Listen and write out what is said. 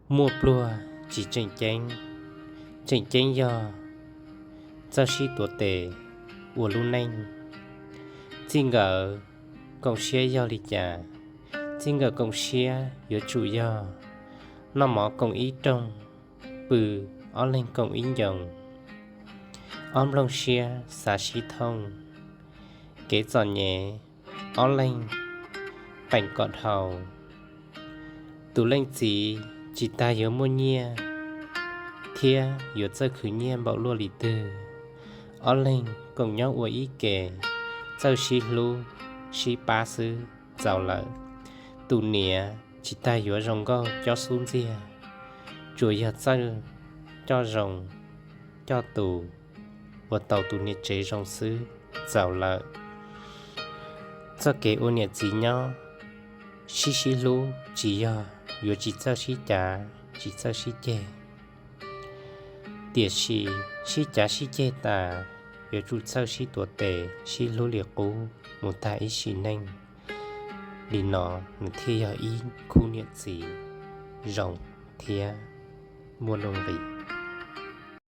Muaj pluag tsis tseem ceeb, tseem ceeb yog txawj sib tuav tes ua lub neej. Txij nkawm koom siab yog li cas? Txij nkawm koom siab yuav tsum yog noj mov koom ib rooj, pw ob leeg koom ib ncoo, ob nplooj siab xav sib thooj, kev txom nyem ob leeg peem kom dhau. Tus leej txiv tsis tas yuav muaj nyiaj thiab yuav txawj khwv nyiaj npaum luaj li twg, ob leeg koom nyob ua ib ke, txawj sib hlub sib pab xwb txaus lawm. Tus niam tsis tas yuav zoo nkauj cob xub ntxiag, tsuas yog txawj coj zoo coj tus, ua tau tus niam tsev zoo xwb txaus lawm. Txoj kev ua niam txiv nyob, sib sib hlub tsis yog yuav tsis txawj sib cav tsis txawj sib ceg, tiam sis sib cav sib ceg tas, yuav tsum txawj sib tuav tes sib hlub li qub mus tag ib sim neej. Li no nws thiaj yog ib khub niam txiv zoo thiab muaj nuj nqis.